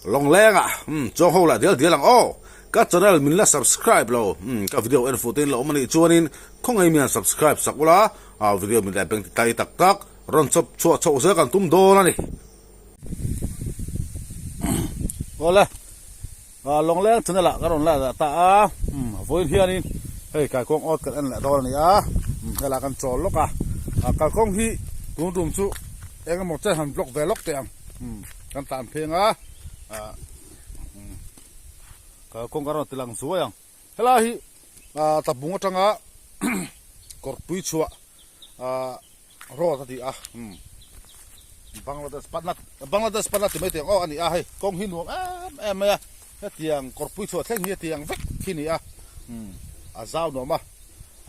Lawngleng ah umm chuang ho lah dial dial ang aw. Ka channel min la subscribe lo umm ka video en fuh te in la awm a nih chuanin khawngaih mian subscribe sak ula ah video min la beng ti tai tak tak rawn chawp chhuah chhoh zel kan tum dawn a ni. Awle ah Lawngleng channel ah ka rawn la dah ta a umm vawiin hianin hei kalkawng awt kan en leh dawn a ni a umm helai kan chawl lawk a ah kalkawng hi tun tum chu eng emaw chen han block ve lawk teh ang umm. Kan tlan pheng a, ah kalkawng ka rawn ti lang zuai ang. Helai hi ah tlabung atanga kawrpui chhuah ah road a ti a umm Bangladesh Patna Bangladesh Patna ti mai teh ang aw a ni a hei kawng hi nuam em em mai a hetiang kawrpui chhuah thleng hi hetiang vek khi a ni a umm a zau nuam a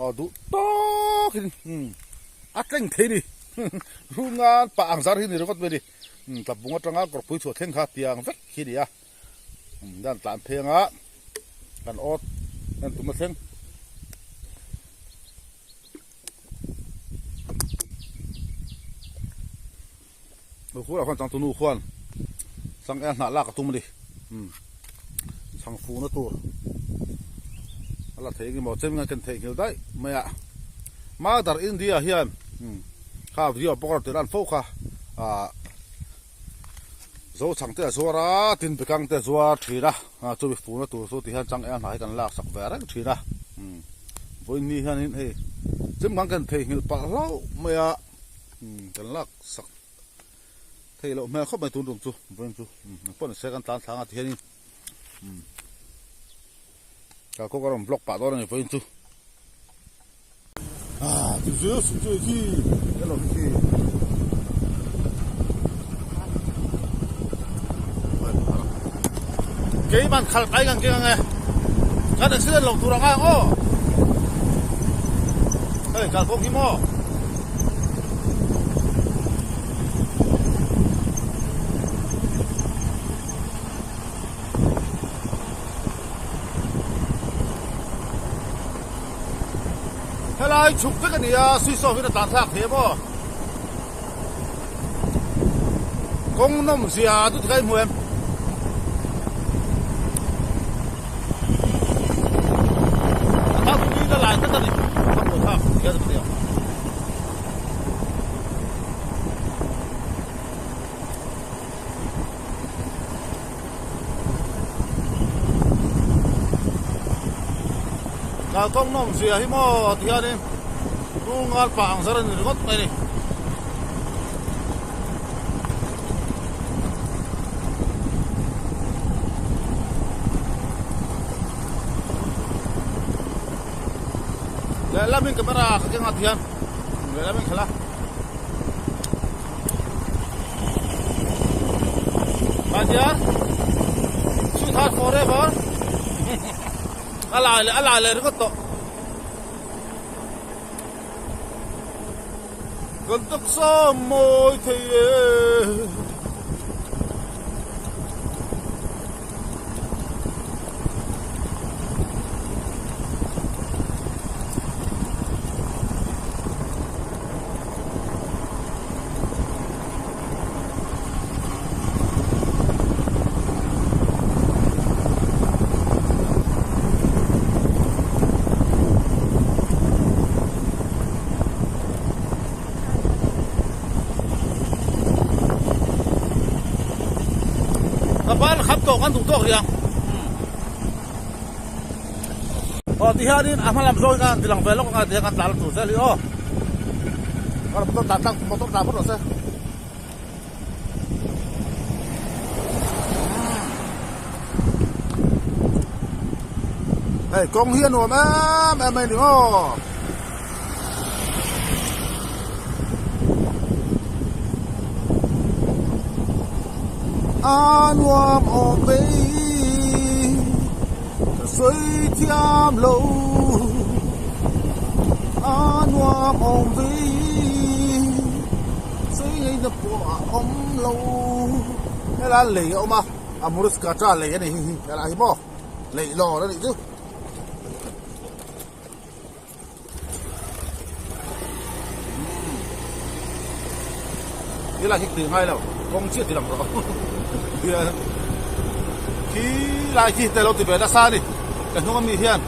aw duh tawkin umm a tleng thei a ni rungan pah ang zar hi ni ringawt mai a ni. Tlabung atanga kawrpui chhuah thleng kha tiang vek hi a ni a, dan tlan pheng a kan awt en tum a thleng. Khurah khuan changtunu khuan changel hnah lak a tum a ni, chhang fuhna tur a la thei engemaw chem nge ken theihnghilh daih mai a, Mother India hian. Kha video pawh ka rawn tih lan fo kha ah zo chhang te a zuar a tin bekang te a zuar thin a ah chumi funa tur chu tihian changel hna hi kan lak sak ve reng thin a umm vawiin ni hianin hei chim kan ken theihnghilh palh hlauh mai a umm kan lak sak theih loh hmel khawp mai tun tum chu vawiin chu umm engpawh ni se kan tlan thlang a tihianin umm kalkawng ka rawn vlog pah dawn a ni vawiin chu. Ah, ti zel su che khi, hello khi. Keiman khal kai ngang keng ange. Kan accident lo tur anga aw. Hei kal kawng hi maw. Helai chhuk vek a ni a, switch off in a tlan thlak thei a maw? Kawng nawm zia chu tikha i hmu em? A thak tui la lai tlat a ni, a hmuh thlak tikha chu ka ti ang. Kalkawng nawm zia hi maw ti hianin Rungal pah ang zar a ni ringawt mai a ni. Lehlamin camera ka keng a ti hian lehlamin khalh a. Mahniar Sweetheart forever a lai leh a lai leh ringawt tawh kan taksa mawi thei e. Ka ban kham tawh kan duh tawk riang. Aw ti hianin a hma lam zawng khan ti lang ve lawk anga ti hian kan tlan tur zel hi aw. Kan motor tlan tlang motor tlan phawt rawh se. Hei kawng hi a nuam em em mai ni aw. A nuam awm ve ka sawi thiam lo a nuam awm ve sawi ngaihna pawh a awm lo helai lei a awm a Amrutskatra lei a ni hi helai hi maw leihlawn a nih chu. Ti lai hi tui ngai lo kawng chiah ti lang rawh hian. Khi lai khi te lo ti ve nasa a ni. Ka hnung ami hian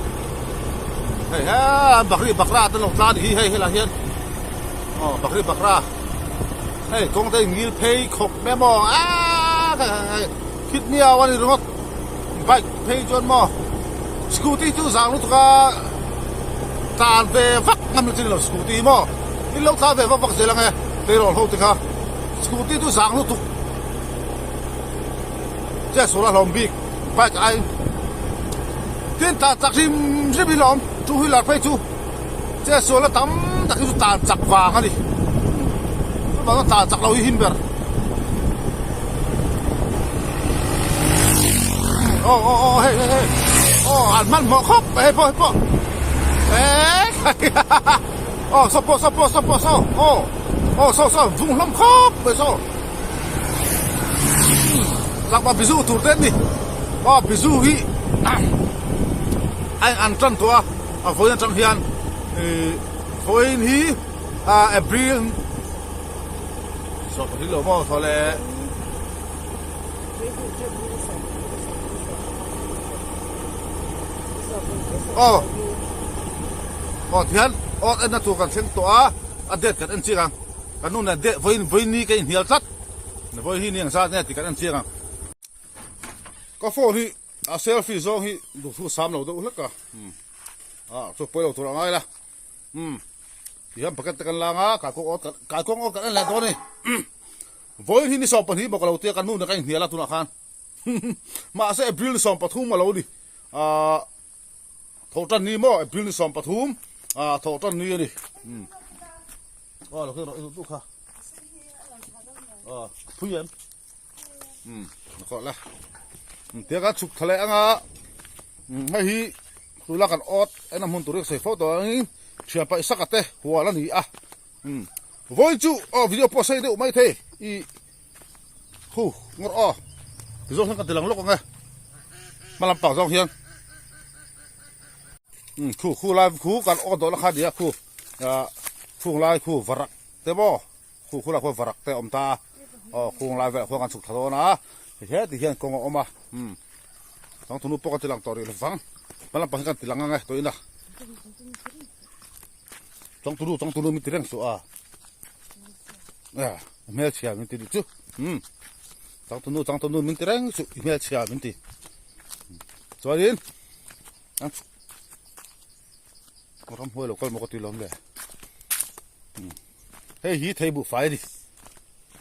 hei he bakri bakra te lo tla a ni hi hei helai hian aw bakri bakra hei kawng te in ngil phei khawp mai maw aaa hei khit miau a ni ringawt bike phei chuan maw scooty chu zang lutuk a tlan ve vak ngam lo chi ni lo scooty maw in lo tlan ve vak vak zel ang e tleirawl ho te kha scooty chu zang lutuk. Che sual a hlawm bik bike ai tin tlan chak hrim hrim hi lawm two wheeler phei chu che sual a tam tak hi chu tlan chak vang a ni chuvang chuan tlan chak lo hi him ber aw aw aw hei hei hei aw an hmanhmawh khawp mai hei pawh hei pawh eeii aw saw pawh saw pawh saw pawh saw aw aw saw saw vung hlawm khawp mai saw. Lakma bizu tur te an ni aw bizu hi a in an tan tawh a a vawiin atang hian ihh vawiin hi ah April sawm pahnih lo maw thaw le aw aw tihian aw enna tur kan thleng tawh a a date kan en chiang ang. Ka nu nen deh vawiin vawiin ni ka inhnial tlat. Vawiin hi ni ang zat nge tih kan en chiang ang. Ka phone hi a selfie zawng hi duhthu sam lo deuh hlek a. Ah chu pawi lo tur a ngai la. Umm tihian bucket te kan lang a, kaikawng awt kan kaikawng awt kan en leh dawn a ni. Vawiin hi ni 12 maw ka lo tia ka nu nen ka inhnial a tunah khan. Mahse April ni 13 a lo ni. Ah Thawhtan ni maw April ni 13 ah thawhtan ni a ni. Umm. Aw lo khin rawh i duh duh kha. Aw phui em. Umm a kawh la. Tia ka chhuk thla leh anga umm hei hi tula kan awt en a hmun tur hi ka sawi fo tawh angin thian paih saka te hual a ni a. Umm vawiin chu aw video pawh sei deuh mai thei i Hu ngawrh aw ti zawng hian ka ti lang lawk ang e hma lampang zawng hian umm khu khu lai khu kan aw dawhna kha a ni a khu ah khung lai khu varak te maw khu khu lai khuan varak te a awm ta a aw khung lai velah khuan kan chhuk thla dawn a heti hian kawng a awm a umm changthunu pawh kan ti lang tawh rih lovang hma lampang hi kan ti lang ang e tawhin a changthunu changthunu min ti reng suh a. A hmelchhia min ti duh chu umm changtunu changtunu min ti reng chu i hmelchhia min ti chuanin an ramhuai lo kal maw ka ti lawm le hei hi thei buhfai a ni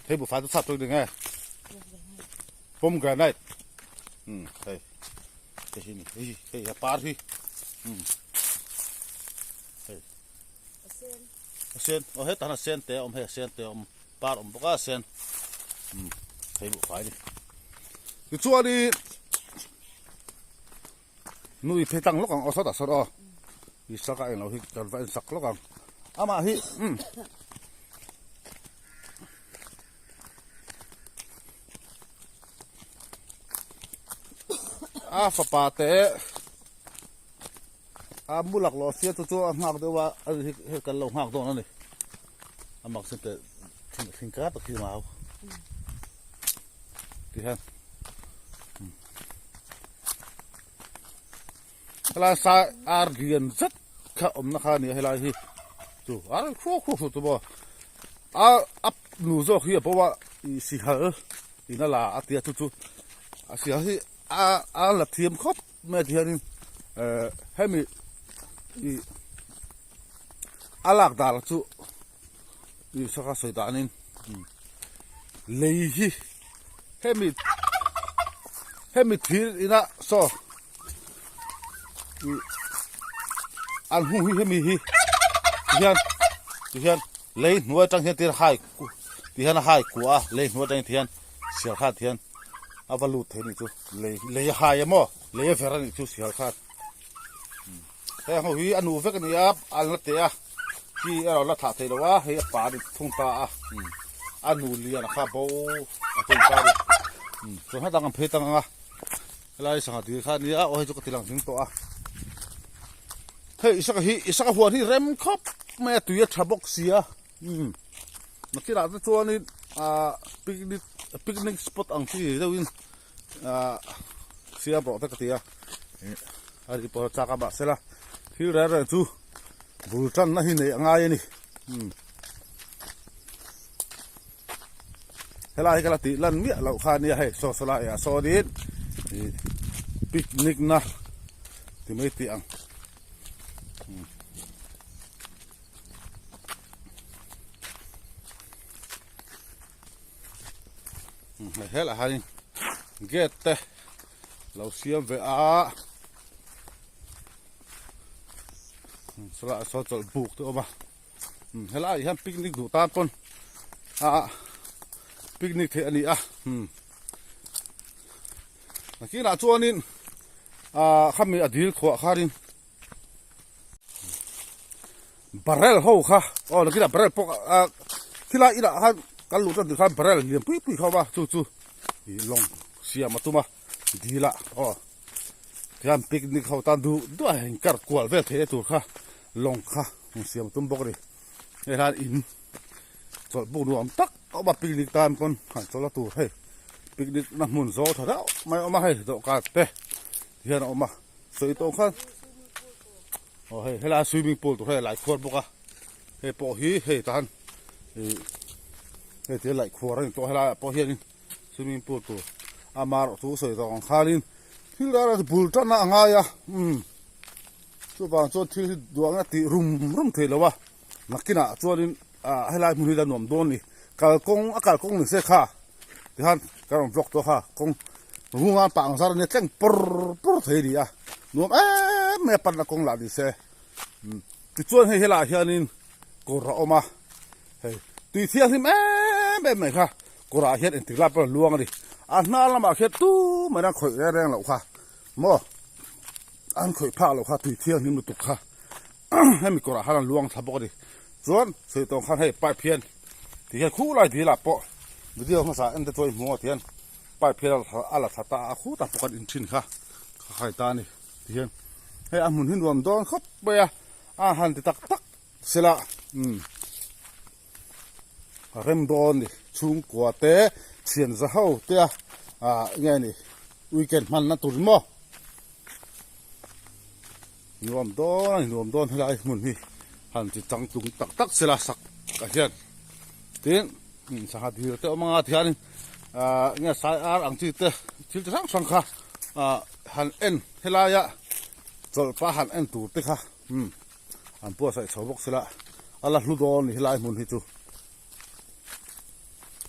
thei buhfai chu chhak tawk ding e pomegranate umm hei hei hi ni hei hei a par hi umm hei. A sen aw hetah hian a sen te a awm hei a sen te a awm par awm bawk a a sen umm thei buh fai a ni tichuanin nui phei tlang lawk ang aw sawtah sawn aw i saka englo hi kan va en sak lawk ang amah hi umm a fapa te. A mu laklawh sia chu chu a nghak deuh a a hi hei kan lo nghak dawn a ni a mak sin teh thing thing kar tak hi mau ti hian helai sa ar lian zet kha awmna kha a ni a helai hi chu ar khuau khuau chu maw a a nu zawk hi a bo a ih sihal in a la a tia chu chu a sihal hi a a la thiam khawp. Hmel ti hianin eh hemi ih a lak dan chu ih saka sawi danin lei hi hemi hemi thir ina saw ih an hung hi hemi hi ti hian ti hian lei hnuai atang hian tir hai ti hian a hai kuah a lei hnuai atang hian sial khan ti hian a va lut thei a nih chu. Lei lei a hai emaw lei a ver a nih chu sial khan heng ho hi a nu vek a ni a a la teh a chi erawh la thlah theih loh a hei a pa a ni thung ta a a nu lian a kha bo a thung ta a ni chuan hma dang an phei tang ang a helai sangha dil kha a nia aw hei chu ka ti lang ding tawh a hei isaka hi isaka huan hi rem khawp mai a tui a tha bawk sia umm nakinah te chuanin ah picnic picnic spot ang chi deuhin. Ahh. siam rawh te ka ti a, a ri pawh chak a mahsela thil reng reng chu bul tanna hi neih a ngai a ni. Helai hi ka la tih lan miah loh kha ania hei saw saw lai ah sawnin ih picnic na ti mai tih ang. Hei helai hianin gate te lo siam ve a sawlai ah sawn chawlh buk te a awm a. Helai ah hian picnic duh tan pawn ah picnic theih a ni a nakinah chuanin ah khami a dil khuah khanin barrel ho kha aw nakinah barrel pawh ah khilai inah khan kan luh tan khan barrel lian pui pui kha a awm a chu chu ih lawng siam a tum a dilah aw tihian picnic ho tan duh duh a inkar kual vel theih na tur kha lawng kha hmu siam tum bawk a ni hei hian in chawlh buk nuam tak a awm a picnic tan pawn han chawlh a tur hei picnic na hmun zawl tha deuh mai a awm a hei dawhkan te hian a awm a sawi tawh khan aw hei helai swimming pool tur hei a laih khuar bawk a hei pawh hi hei tan ih hei thil laih khuar a ni tawh helaiah pawh hianin swimming pool tur amaherawh chu sawi tawh ang khanin thil reng reng chu bul tan a ngai a umm. Chuvang chuan thil hi duahna tih rum rum thei lo a, nakinah chuanin ah helai hmun hi la nuam dawn a ni. Kalkawng a kalkawng ni se kha tikhan kan rawn vlog tawh kha kawng runga pang zar ania tleng pawr pawr thei a ni a, nuam em mai a panna kawng lah ni se. Tichuan hei helaiah hianin kawr a awm a, hei tui thianghlim em em mai kha kawrah hian engtik lai pawh a luang a ni. A hnar lamah khian tumah hian khawih reng reng loh kha maw. An khawih phak loh kha tui thianghlim lutuk kha hemi kawrah khan an luang thla bawk a ni. Chuan sawi tawng khan hei pipe hian ti hian khu lai dil ah pawh video hmasa en te chuan i hmu ang tihian pipe hian a la thla ta a khutah pawh kan in thin kha ka khai ta a ni ti hian hei a hmun hi nuam dawn khawp mai a a han ti tak tak sela umm a rem dawn a ni chhungkua te thian za ho te a ah enge ni weekend hmanna tur maw. Nuam dawn a ni nuam dawn helai hmun hi han ti chang tlung tak tak sela sak ah hian tin sangha dil te awm anga tihianin ah enge sai ar ang chi te thil chi hrang hrang kha ah han en helaia chawlhpa han en tur te kha umm an buatsaih chho bawk sela a la hlu dawn a ni helai hmun hi chu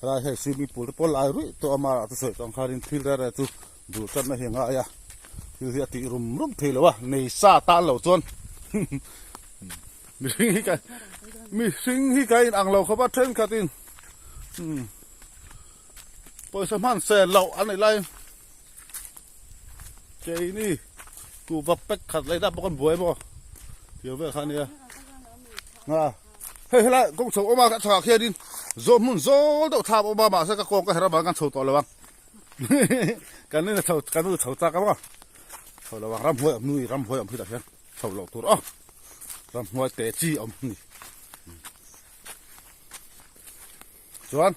helai hei swimming pool te pawh lai ruih tawh a marah te sawi tawh ang khanin thil reng reng chu Duh tlatna hi a ngai a, thil hi a tih rum rum thei lo a, nei sa tan lo chuan mihring hi ka mihring hi ka inang lo khawp a thenkhatin umm pawisa hman sen loh a nih lai keini kuhva pack khat leh dah bawk an buai maw tiang vel kha a nia a hei helai kawng chho awm a ka chhakah khianin zaw hmun zawl deuh thlap a awm a mahse ka kawng ka herh avangin kan chho tawh lo ang. Kan in a chho kan nu chho chak a maw chho lo ang ramhuai awm nui ramhuai awm hi tah hian chho loh tur aw ramhuai te chi awm ni chuan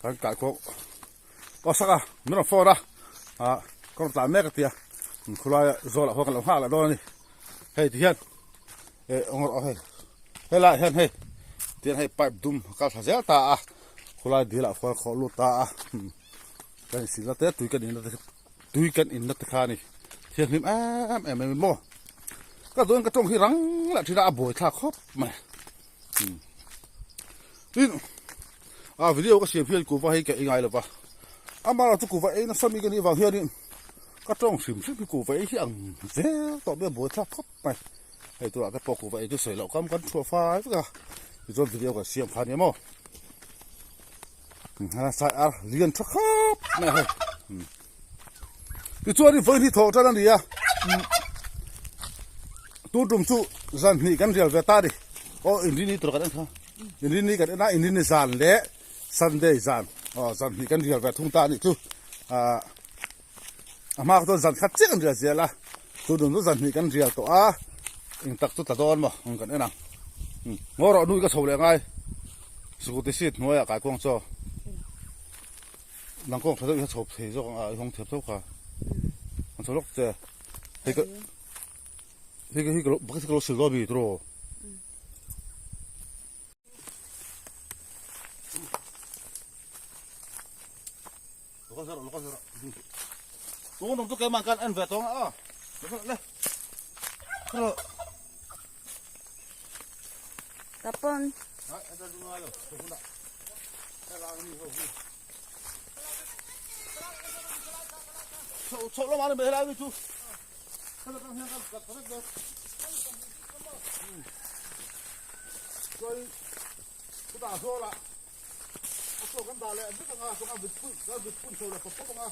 kan kai kawng aw sak a min rawn phone a ah ka rawn tlan mek a tia khulai zawlah khuan ka lo nghak leh dawn a ni hei ti hian eh awng rawh hei helaiah hian hei tihian hei pipe dum a kal thla zel ta a khulai dil ah khuan a khawh lut ta a kan insil na te tui kan inna te tui kan inna te kha a ni thianghlim em em mai maw ka duhin ka tawng hi rang leh thin a a buai thlak khawp mai tin a video ka siam hian kuhva hi ka ei ngai lo va amaherawhchu chu kuhva ei nasa mi ka nih vang hianin ka tawng hrim hrim hi kuhva ei hi ang zel tawh mai a buai thlak khawp mai. Hei turah te pawh kuhva ei chu sawi loh kam kan thuah fai vek a tichuan video kan siam kha nia maw sai ar lian tha khawp mai a hei tichuan i vawiin hi thawh tan a ni a tu tum chu zan hnih kan rial ve ta a ni aw inrini tur kan en kha inrini kan en a inrini zan leh sunday zan aw zan hnih kan rial ve thung ta a nih chu ah a hma kha chuan zan khat chiah kan rial zel a. Chu dun chu zan hnih kan rial tawh a, eng tak chu tla dawn maw ang kan en ang. Ngaw rawh nui ka chho leh ngai. Scooty seat hnuaiah kai kuang chaw. Nang kawng tha deuh hi a chho thei zawk ang a, i hawng thiam tho kha. Chho lawk che. Hei ka hei ka hei ka lo bucket hi ka lo sil dawn mi tiraw. Tungdong chu keimah khan en ve tawng a le Tapon. Chho lamah ni mai helai mi chu. Chutah zawlah a chaw kan dah leh vek anga chuan a vit pun a vit pun chho leh pawp pawp anga.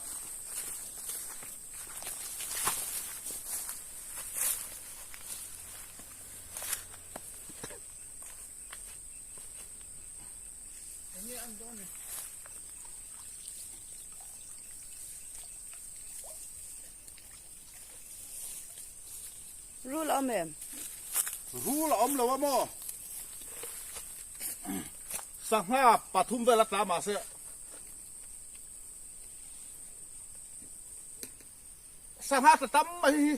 Rul a awm em? Rul a awm lo a maw? Sangha pathum vel a tla mahse sangha tla tam mai hi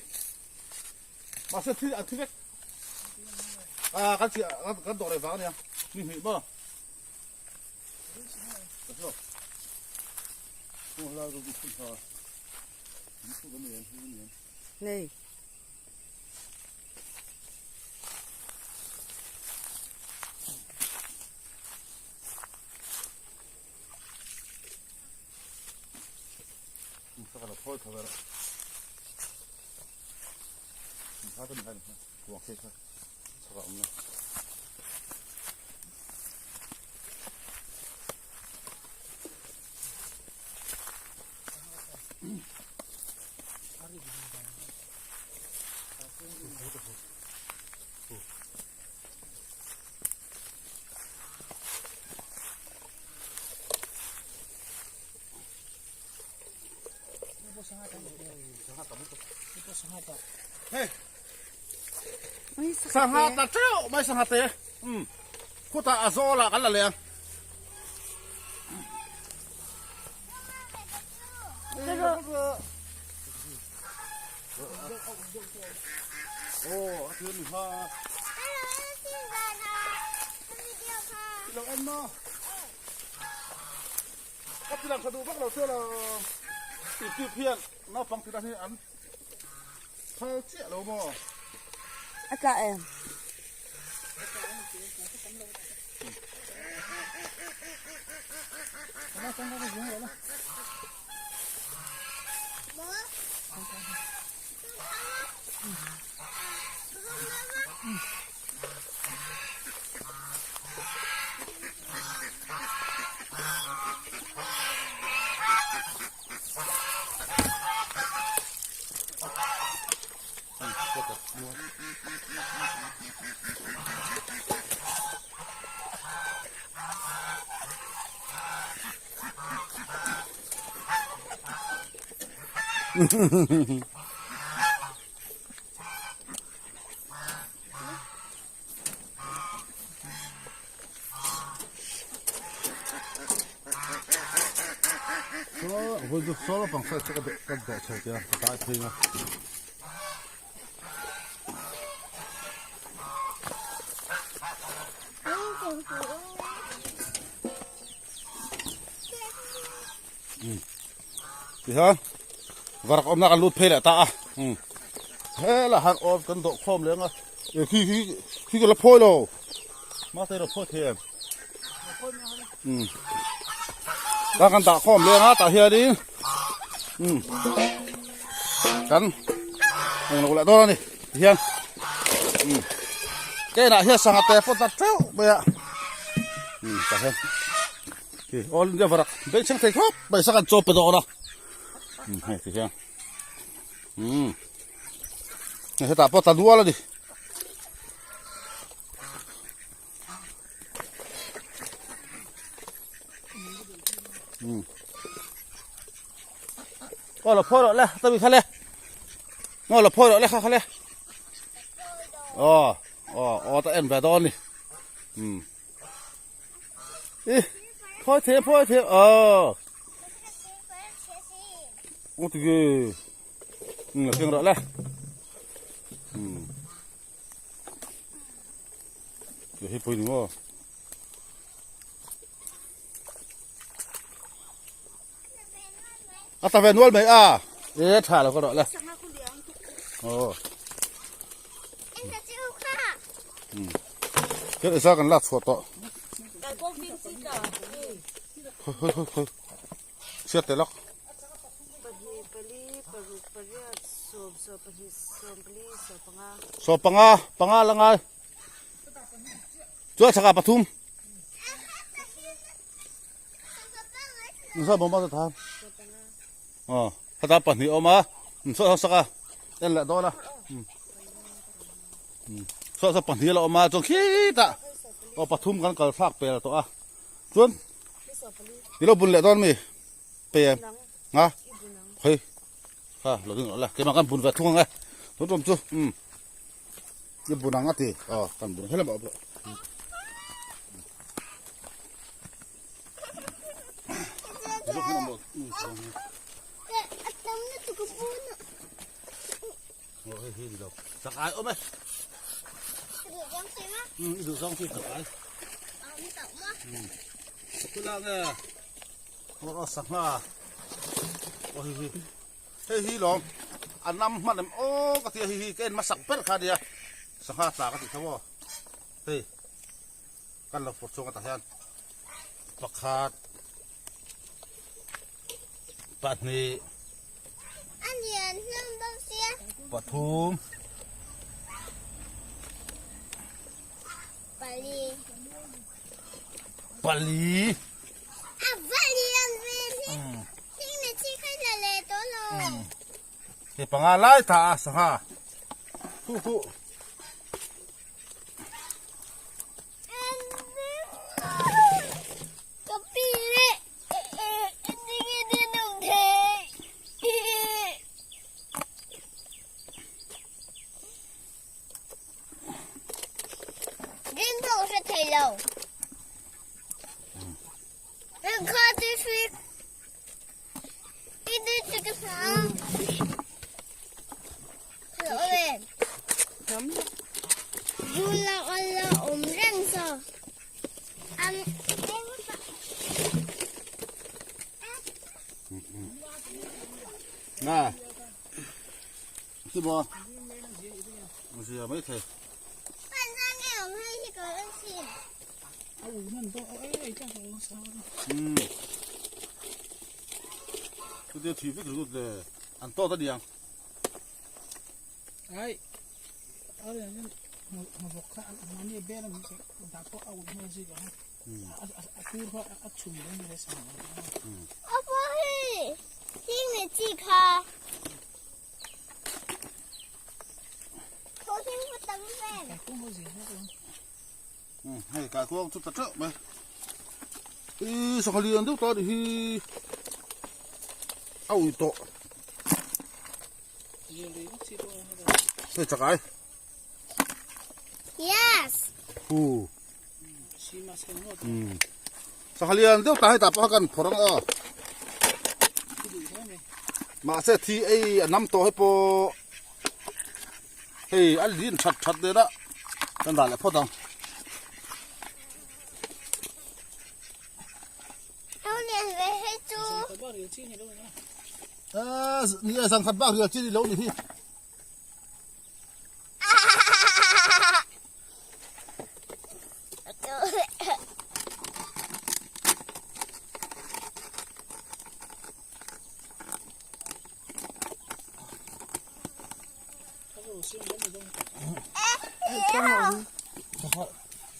mahse thi an thi vek a kan chi kan dawh rei vang ania ni hnih maw Nei. Sangha ta teuh mai sangha te um khutah a zawlah kan la leh ang. Aw a thil mi kha. I lo en maw? Ka ti lang tha duh vak lo che lo. Tih hian naupang tina hi an phal chiah lo maw? A tla em? Saw lampang side chu ka dawh chho tia ka dai phei a. Tihian varak awmna kan lut phei leh ta a helaiah hian aw kan dawh khawm leh ang a khi khi khi ka la phawi lo mahse ilo phawi thei em ta kan dah khawm leh ang a tah hianin kan englo leh dawn a ni tihian kenah hian sangha te pawh ta teuh mai a tah hian. Khi All India varak beng chheng thei khawp mai sak an chaw pe dawn a hei ti hian umm hei hetah pawh ta nual a ni. Aw la phawi rawh le ta mi kha le aw la phawi rawh le kha kha le aw aw aw ta en ve dawn ni umm. Ih, phawi thei phawi thei aw. Oti ge. Lo keng rawh le. Hei pui ni maw. A ta ve nual mai a. E tha lo ka rawh le. Oh. Cái này sao cần lát chuột to. Hoi hoi hoi hoi. Siat te lok. So panga panga la ngai. Chuan chaka pathum. Nsa bawm a tha. Ờ, khata pahnih awm a. Saw saka en leh dawn a. Saw saw pahnih la awm a chuan khitah aw pathum kan kal thlak pel tawh a. Chuan i lo bun leh dawn mi pe em nga hei ha lo ding rawh la keimah kan bun ve thung ang e tun tum chu um i bun ang a ti aw kan bun helam ah pawh. Hei hi lawm a nam hman em aw ka ti a hei hi ka en hmasak ber kha ania sangha tla ka tih tho aw hei. Kan lo fur chhung atah hian pakhat pahnih pathum pali hei panga lai tha a sangha khu khu. Nè. Cái bò. Gì mấy thầy. Cái thủy vết rút để ăn to ta đi ăn. Ai Hei kai kuang chu ta teuh mai. I sangha lian deuh ta nih hi a ui tawh. Hei chakai. Yes. Hu. Sangha lian deuh ta hei tah pawh kha kan phawrh ang aw. Mahse thi ei a nam tawh hei pawh hei a lin that that nen a kan dah leh phawt ang. Ni e zangkhat bak rial chi ni lo ni hi.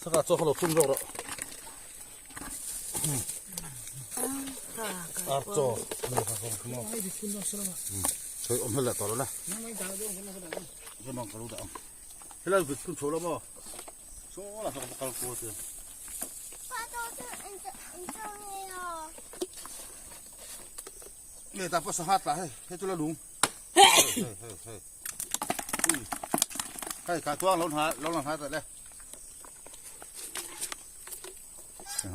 Saka chaw kha lo thum zawk rawh. Ar chaw. Hei awm hel leh tawh lo le. Ka lo dah ang. Helai vit phun chho lo maw? Saw lah saw ka kal kual te. Nge ta pawh sangha tla hei, hei chu la lung. Hei hei hei. Ui. Hei ka tuang lo hna lo lang hna ta le.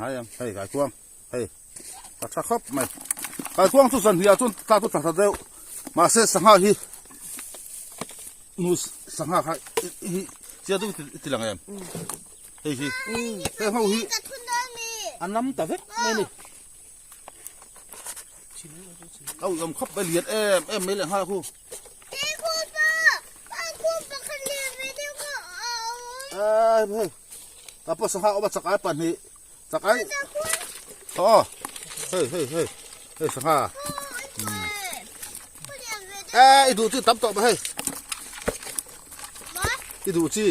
Hai em, hei ka tuang. Hei. Ka tha khawp mai. Ka tuang chu zan hia chun ta chu tha tha deuh. Mahse sangha hi. Nu sangha kha hi chiah deuh i ti lang em? Hei hi. Hei ho hi a nam ta vek mai a ni. A uiawm khawp mai lian em em mai leh nghal khu. Ai hei. Ka pawh sangha awm a chakai pahnih chakai. Aw. Hei hei hei. Hei sangha. E i duh chi tam tawh mai hei. I duh chi.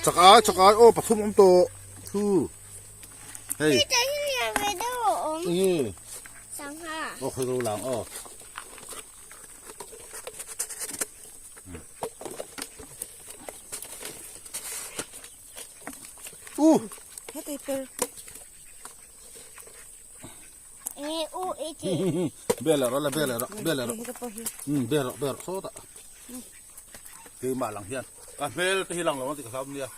Chakai chakai aw pathum awm tawh. Thu. Hei. Enge. Aw khawi ro lang aw. U. Heti per. Bel ro la bel ro bel ro. Bel ro bel ro sawtah. Keimah lang hian ka hmel te hi lang lo ang tih ka hlau nia.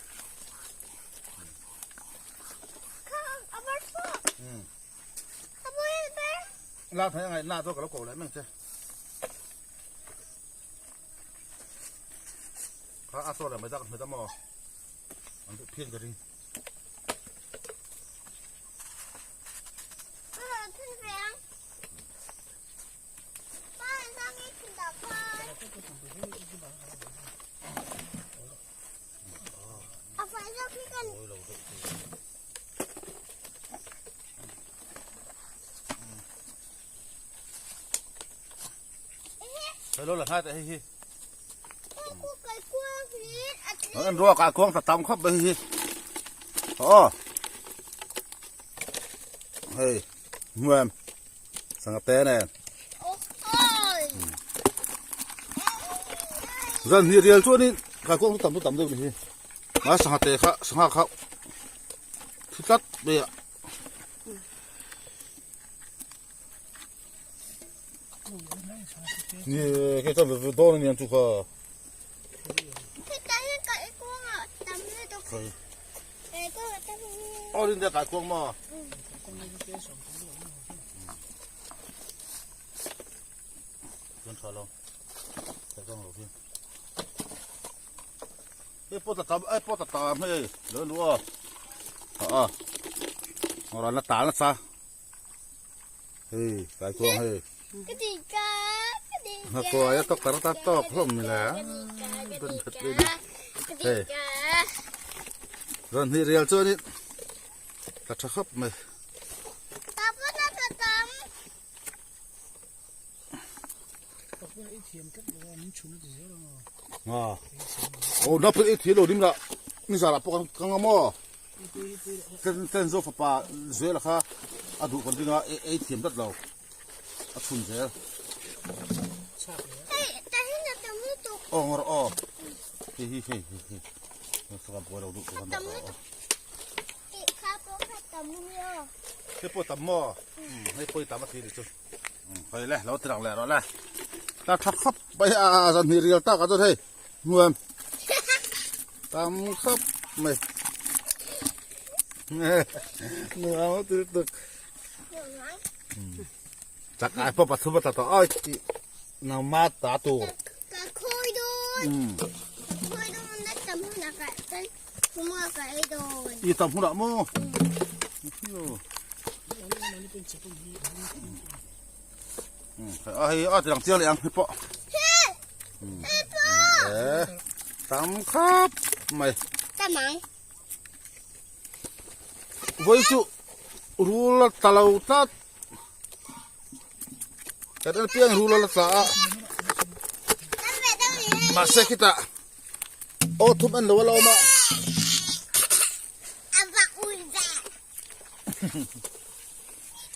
La thei angai na chu ka lo ko leh mai che. Kha a saw leh mai dak mai ta maw. An duh phian ka ring. Hello là hai tại hi hi. Anh rùa cả cuông thật tắm khắp đây hi. Ồ. Hey, nguem. Sang te nè. Zan hi rial chuanin kaikuang chu tam chu tam deuh ni hi. Mai sangha te kha sangha kha thi tlat mai a. Ni ke chuan ve dawn a niang chu kha. All India kaikuang maw? Chuan tha lo. Ka kang lo hi. Hei pawh ta tam, hei pawh ta tam hei. Lo lu a. Ha a. Ngawr an la tal nasa. Hei, kai kuang hei. Hna kuai a tok tar ta tok hlawm ni le. Ban that le ni. Hei. Zan hi rial chuan in ka tha khawp mai. Aw na pui thi lo dim la ni zara pawh kan kang a maw ten ten zo fapa zel kha a duh kan ringa ei thiam tlat lo a chhun zel aw ngawr aw hei hi hei hei hei saka buai lo duh kan dah aw hei pawh tam maw hei pawh i tam a thi ni chu Hei le lo tirang leh rawh le ta tha khawp mai a zan hnih rial tak ah chuan hei hnuam tam khawp mai nuam a ti tuk chak ai pawh pathum a tla tawh oi tih nangma ta tur i tam hunah maw A hei a ti lang chiang leh ang hi pawh. Tam khap mai. Vawi chu rul a tla lo tlat. Kan en piang rul a la tla a. Mahse khitah aw thum en lo a la awm a.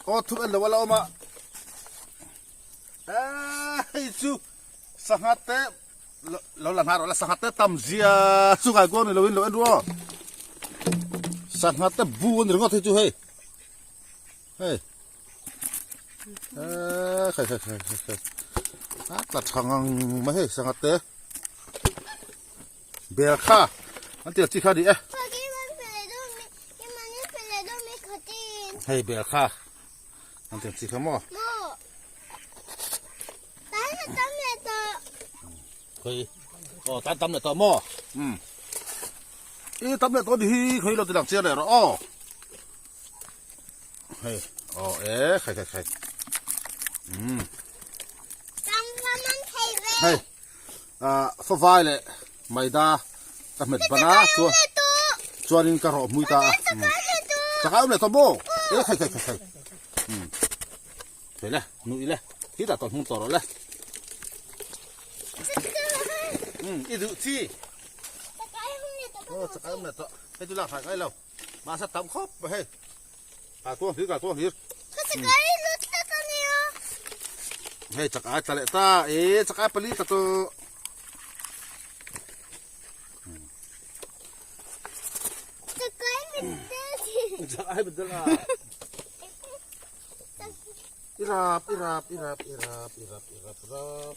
Aw thum en lo a la awm a. Hei chu sangha te lo la nghah rawh la sangha te tam zia chu ngai kuang ni lo in lo en ru aw. Sangha te bu a ni ringawt hei chu hei. Hei. Hei hei hei hei hei. A tla tha ngang mai hei sangha te. Bel kha an tel chi kha ni e. Hei bel kha an tel chi kha maw. Khoi aw tan tam leh tawh maw umm i tam leh tawh ni hi khoi lo ti lang chiang leh rawh aw hei aw e khai khai khai umm hei ah favai leh maida ka hmet ban a chuan chuanin ka rawh hmui ta a chakai awm leh tawh maw e khai khai khai khai umm Thei le, nui le, khi tah tawh hnung tawh rawh le. Um, i duh chi. Oh, chakai awm leh tawh. Hei chu lak hrai ngai lo. Mahse tam khawp mai hei. Kai kuang hlir, kai kuang hlir. Hei chakai tla leh ta. E, chakai pali tla tawh. Chakai min tel. Chakai min tel a. I rap, i rap, i rap, i rap, i rap, i rap, rap.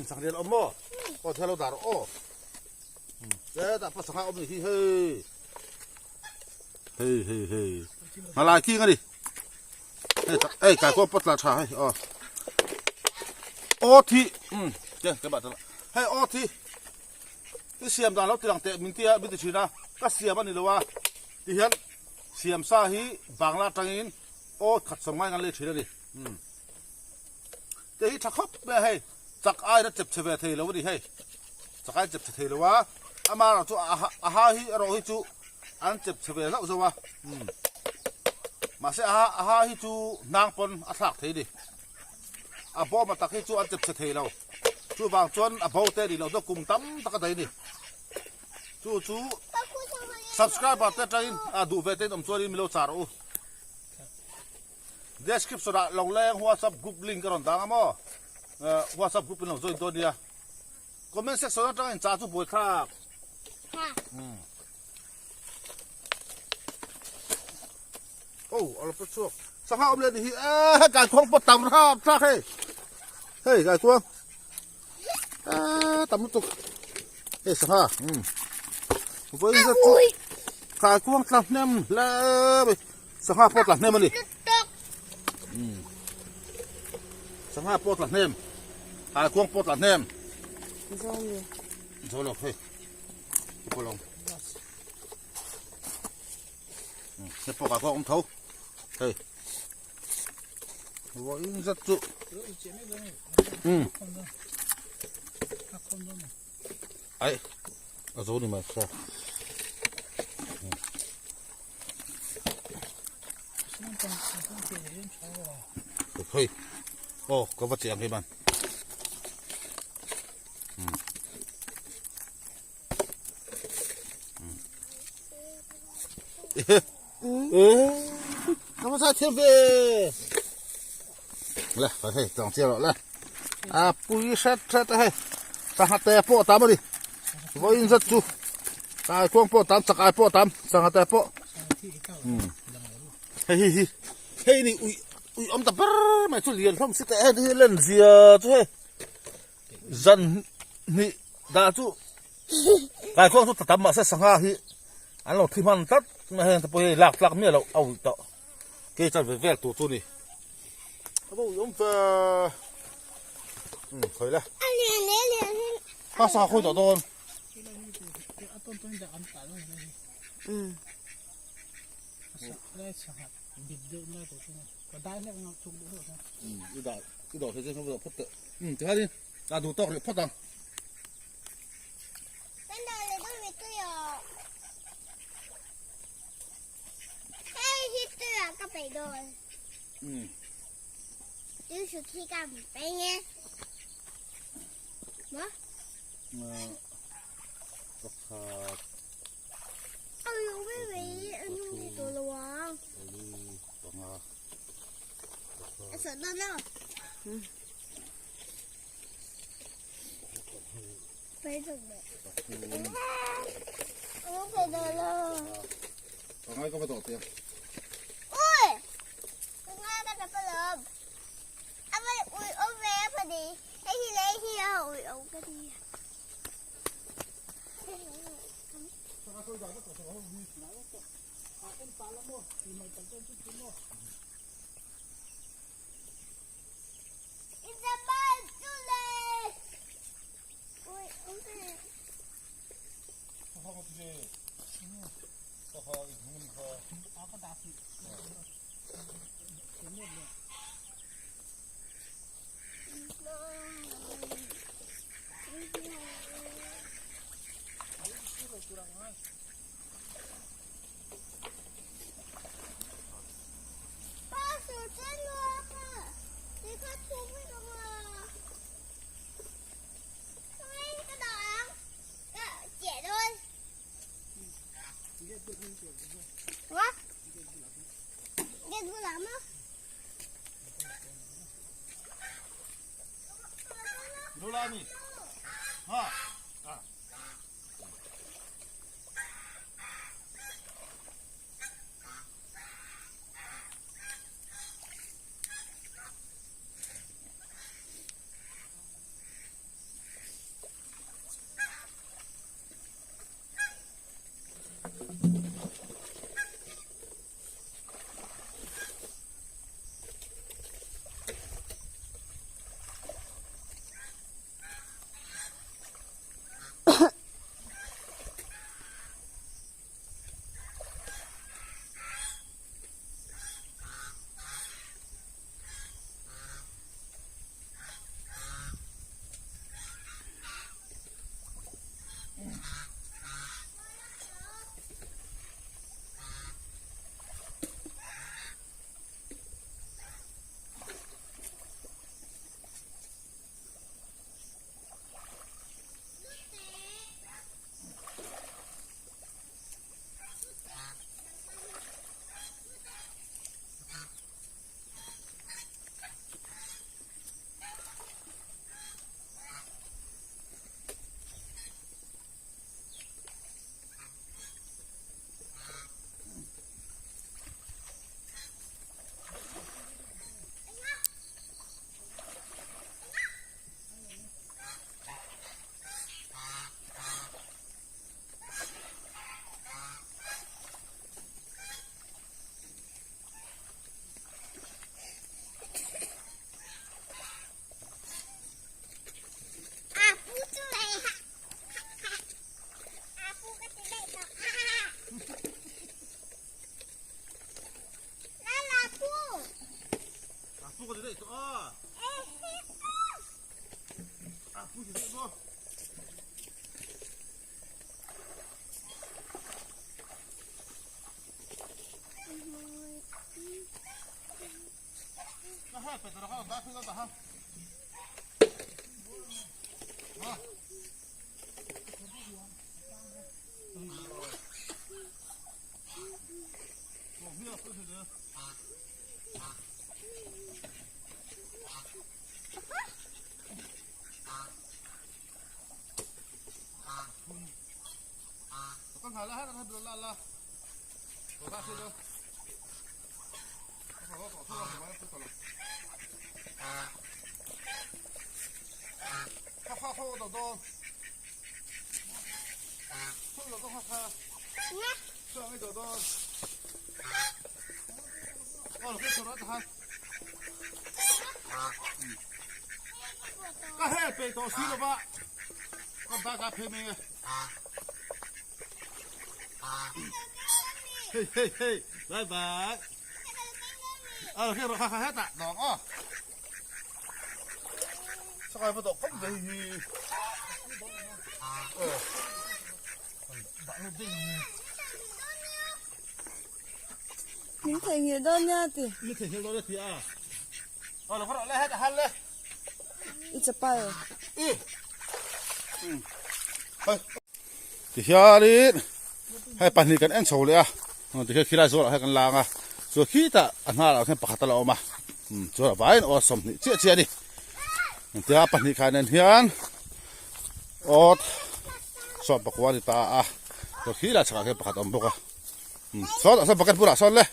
Sanghlian awm maw? Aw thil lo dar aw. E dah pa sangha awm ni hi hei. Hei hei hei. Ngalai king ani. Hei tak ei kai ko pot la tha hei aw. Aw thi um te ke ba ta. Hei aw thi. Ti siam dan lo ti lang te min tia min ti thina ka siam ani lo a. Ti hian siam sa hi bangla tangin aw khat sawm ngai ngan le thin ani. Um. Te hi tha khawp mai a hei chak ai na chep che ve thei lo ani hei. Chak ai chep che thei lo a. Ama erawh chu a ha hi erawh hi chu an chep che ve zauh zauh a umm mahse a ha a ha hi chu hnang pawn a thlak thei a ni a bawm a tak hi chu an chep che thei lo chuvang chuan a bo te nih loh chu kum tam tak a daih a ni chu chu subscriber te atangin a duh ve te in awm chuanin min lo char rawh u description ah Longleng whatsapp group link a rawn dang a maw whatsapp group in lo join dawn nia. Comment section atang in cha chu buai thlak. Hmm. Oh, alo pa chuak. Sangha om le ni hi. Eh, kai khuang pot tam rap thlak hei. Hei, kai khuang. Eh, tam lutuk. Hei sangha. Hmm. Voi za chu. Kai khuang tla hnem hle mai. Sangha pawh tla hnem ani. Hmm. Sangha pawh tla hnem. Kai khuang pawh tla hnem. Zo lo hei. Pawh Hei pawh kai khuang awm tho. Hei. Vawiin zat chu. Hmm. Ai. A zo ni mai kha. Hei. Oh, ka va chiang hi man. Ka va sai thiam ve. Le, phải hei, tlang chiang rawh le. A pui hret hret a hei. Sangha te pawh a tam a ni. Vawiin zat chu kai kuang pawh a tam, chakai pawh a tam, sangha te pawh. Hei hi hi hei ni ui ui awm ta ber mai chu lian hlawm si teh hei hi len zia chu hei zan hnih dah chu kai kuang chu ta tam mahse sangha hi an lo thi hman tlat mai heng te pawh hi lak tlak miah loh a ui tawh ke chan ve vel tur chu ni a va ui awm ve um khawi le kha sangha khawi tawh dawn. I dah i dawh thei chu ka phawt teh um tikhanin dah duh tawk rih phawt ang. Um. Pakhat. Pangai ka va tawh teh. Min theihnghilh dawn nia ti. Min theihnghilh dawn nia ti a. Aw lo rawh le hetah han le. I chapal. I. Tihianin hei pahnih kan en chho leh a tikhian khilai zawlah hian kan lang a chuan khitah a hnarah khian pakhat a la awm a chuan a vaiin aw 20 chiah chiah a ni engtia pahnih kha nen hian awt 14 a ni ta a chuan khilai chhakah khian pakhat a awm bawk a sawn ah sawn bucket bulah sawn le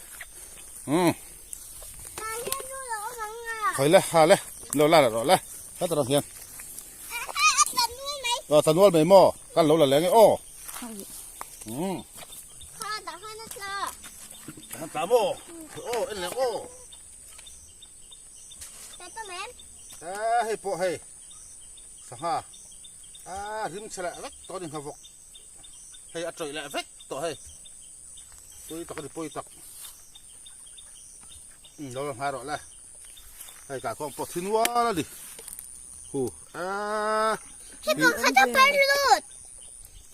khawi le ha le lo la rawh le hetah rawh hian. Aw tla nual mai maw? Kan lo la leng e aw. Kan tla maw? Aw en leh aw. A hei pawh hei sangha a rim chhe leh vek tawh a ni nghavawk hei a tawih leh vek tawh hei pawi tak a ni pawi tak lo la hnai rawh le hei tah kawng pawh thi nual a ni hu a Hei pakhat a par lut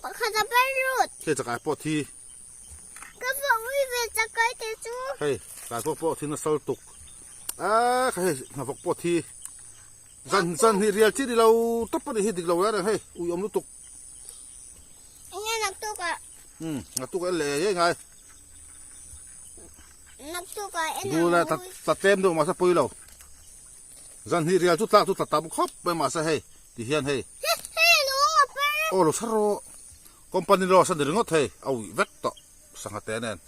pakhat a par lut hei chakai pawh thi Ka fawh ui ve chakai te chu. Hei kaikuak pawh thi nasa lutuk a kha hei hnavawk pawh thi zan zan hi rial chi ni lo tawp a nih hi dik lo la reng hei ui awm lutuk. Enge naktuk ah. Um naktuk ah en leh ngei ngai. Naktuk ah en ang. Dul a ta tlem deuh mahse pawi lo. Zan hnih rial chu tlak chu tla tam khawp mai mahse hei ti hian hei. Hei a lung a per. Aw lo sar rawh. Company loss a ni ringawt hei a uih vek tawh sangha te nen.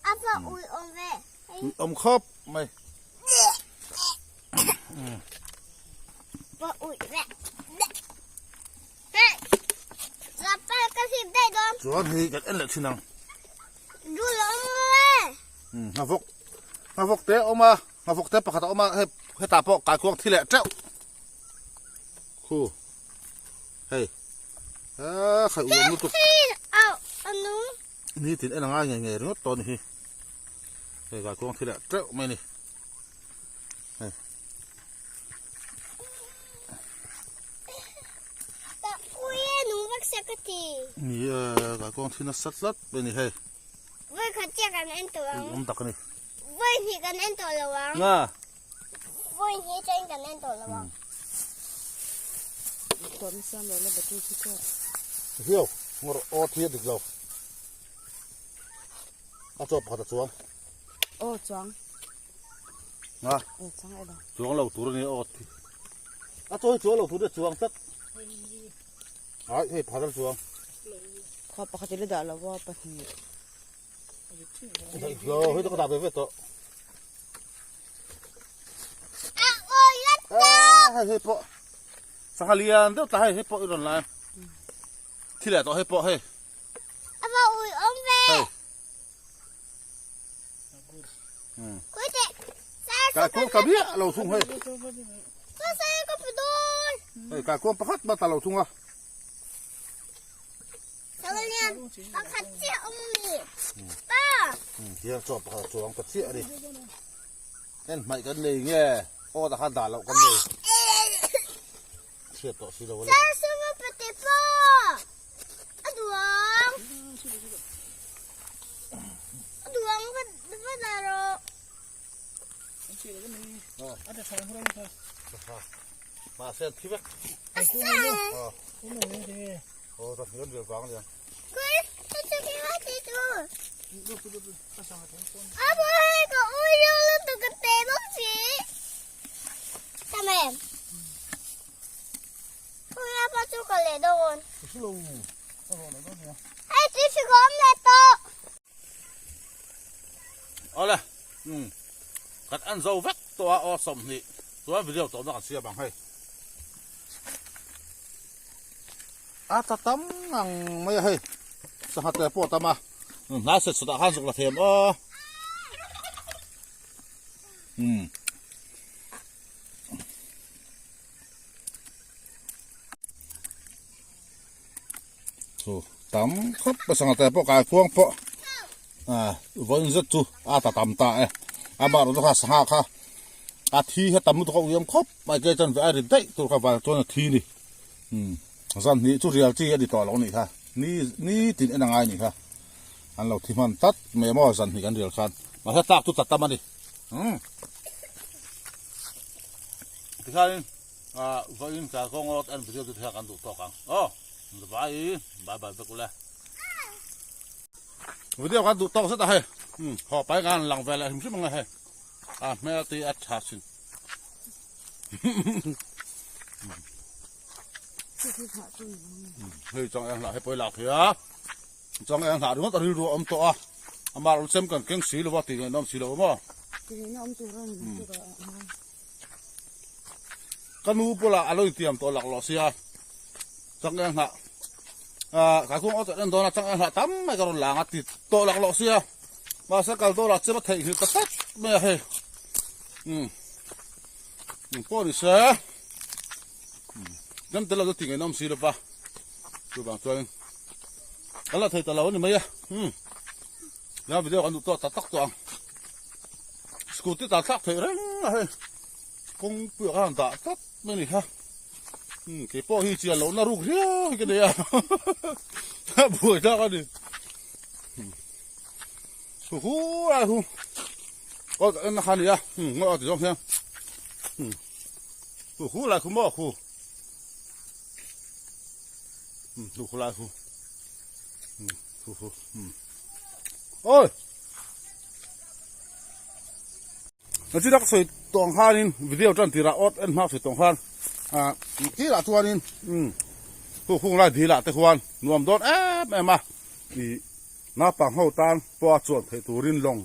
A va uih awm ve. Uih awm khawp mai. Va uih ve. Hei. Zapal ka hlip daih dawn. Chuan hei kan en leh thin ang. Dul awm nge. Nghavawk nghavawk te a awm a nghavawk te pakhat a awm a hei hetah pawh kaikuang thi leh teuh. Khu. Hei ah khai uam lutuk ni tin en angai ngei ngei ringawt tawh a ni hi hei kaikuang thi leh teuh mai a ni hei. Ni e kaikuang thi nasa tlat mai a ni hei. Awm tak a ni. Nga. Hiau ngawr aw thi a dik lo a chaw pakhat a chuang aw chuang nga chuang lo tur a ni aw thi a chaw hi chuang lo tur a chuang tlat ai hei pakhat a chuang kha pakhat i la dah lo a pahnih Lo hei chu ka dah ve ve tawh. Hei hei pawh sangha lian deuh tla hei hei pawh i rawn la em. Thi leh tawh hei pawh hei. A va ui awm ve. Hei. Kai kuang ta miah lo thung hei. Hei kai kuang pakhat mah ta lo thung a. Pakhat chiah awm a mi. Pa. Hian chuan pakhat chuang ta chiah a ni. En hmaih kan nei nge aw ta khan dah loh kan nei. Chhiat tawh si lo a ni. Sir suma pate pa. A duang. A duang va va dah rawh. Mahse an thi vek. A sa. Aw ta hniam vel vang aniang. Kui ka chu ki ha ti tu. A bo hei ka ui lo lu tu ka te bawk si. Tam em. Khui a pa chu ka leh dawn. Hei ti si ka awm leh tawh. Awle umm kan en zo vek tawh a aw 20 chuan video tawhna kan siam ang hei a ta tam ngang mai a hei sangha te pawh a tam a hnai set sawtah khan zuk la them aw umm. Chu tam khawp a sangha te pawh kai khuang pawh ah vawiin zet chu a ta tam ta e amah erawh chu kha sangha kha a thi kha tam lutuk a uiam khawp mai ke chuan a ri daih tur kha vang chuan a thi a ni umm zan hnih chu rial chi a ni tawh lo a nih kha ni ni tin en a ngai a nih kha an lo thi hman tlat mai maw zan hnih kan rial khan mahse tlak chu ta tam a ni umm tikhanin. Ah vawiin tlai kawng awt en video chu thei kan duh tawk ang aw vai bye bye vek ule video kan duh tawk zet a hei um haw pai kan lang ve leh hrim hrim ang e hei a hmel te a tha sin hei chang eng hlah hei pawi lak thei a chang eng hlah ringawt a rilru a awm tawh a amah rawh chem kan keng si lo va tih ngaihna awm si lo maw tih ngaihna awm tur a ni Ka nu bulah a lo intiam tawh laklawh sia changel hnah ah kaikung auto en dawn a changel hnah tam mai ka rawn lang a ti tawh laklawh sia. Mahse kal dawrah chem a theihnghilh ta tlat mai a hei. Umm eng pawh ni se chem tel lo chu tih ngaihnawm si lova chuvang chuan kan la thei ta lo a ni mai a. Umm nia video kan duh tawh tak tak tawh ang. Scooty tan thlak theih reng a hei kawngpuiah khan dah tlat mai a ni kha. Umm keipawh hi chian lohna ruk riau hi ka nei a a buai thlak a ni. Hu hu lai hu aw tak en na kha nia umm ngaw a ti zawng hian umm hu hu lai khu maw khu umm hu hu lai khu umm hu hu umm oi na chi dak sawi tawng khanin video tan tirah awt en hma sawi tawng khan ah tirah chuanin umm hu hung lai dilah te khuan nuam dawn em em a ih naupang ho tan pawha chuan theih turin lawng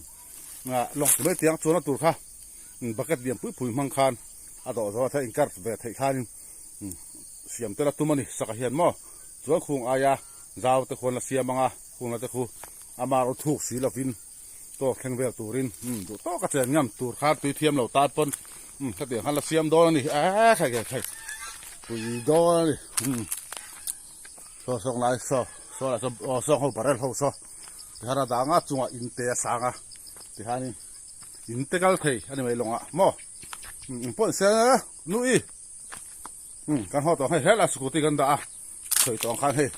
ah lawng ti mai tiang chuan a tur kha bucket lian pui pui hmang khan a dawh zawh a theih inkar ve theih khanin siam tel a tum a ni saka hian maw chuan khung aia zau te khuan la siam anga khungna te khu ama ro thuk si lovin. Tawk thleng vel turin duh tawk a chen ngam tur khan tui thiam lo tan pawn hetiang khan la siam dawn a ni eee khai khai khai pui dawn a ni saw sawng lai saw saw lah saw aw sawng ho barrel ho saw tikhan a dang a chungah in te a sang a tikhanin in te kal thei a ni mai lawngah maw engpawh ni se nui kan haw tawh ang hei helai scooty kan dah a sawi tawh ang khan hei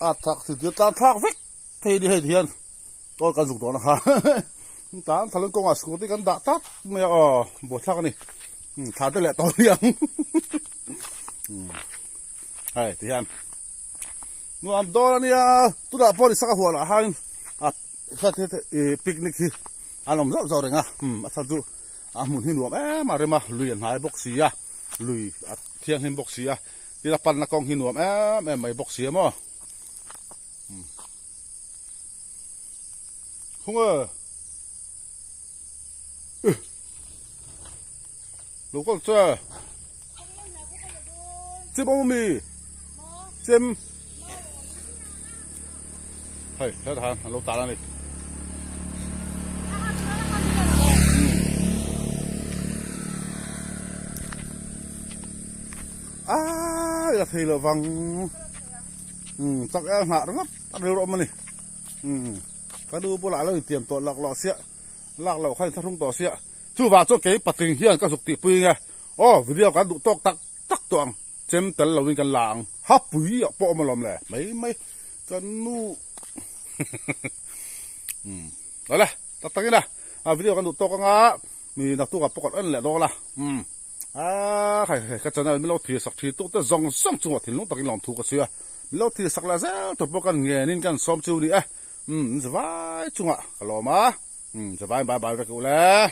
a thak tlan thlak vek. Hei ni hei hian aw kan zuk dawn a kha tan thaleng kawngah scooty kan dah tlat mai a aw buaithlak a ni thla te leh tawh aniang hei ti hian nuam dawn ania tunah pawh ni saka huanah khan a picnic hi an awm zauh zauh reng a a chhan chu a hmun hi nuam em a rem a lui a hnai bawk si a lui a thianghlim bawk si a tin a panna kawng hi nuam em em mai bawk si a maw. Khung e. Lo kal che. Chem awm mi. Chem. Hei, he han an lo tal ani. Ah, ya thei lo vang. Umm chak e nghah ringawt a rilru awm a ni umm ka nu bulah lo intiam tawh lak loh siah lak loh kha inthlahrung tawh siah chuvang chuan kei patling hian ka zuk tihpui nge aw video kan duh tawk tak tak tawh ang chem tel lovin kan la ang ha pui ah pawh awm alawm le mai mai ka nu umm awle tak tak ila a video kan duh tawk anga mi naktuk ah pawh kan en leh dawn a umm. Aaa khai khai ka channel min lo thlir sak thin tuk te zawng zawng chungah thinlung takin lawmthu ka chhui a, min lo thlir sak leh zel tur pawh kan ngenin kan sawm chu ni e, umm zavai chungah ka lawm a, umm zavai bye bye vek u le.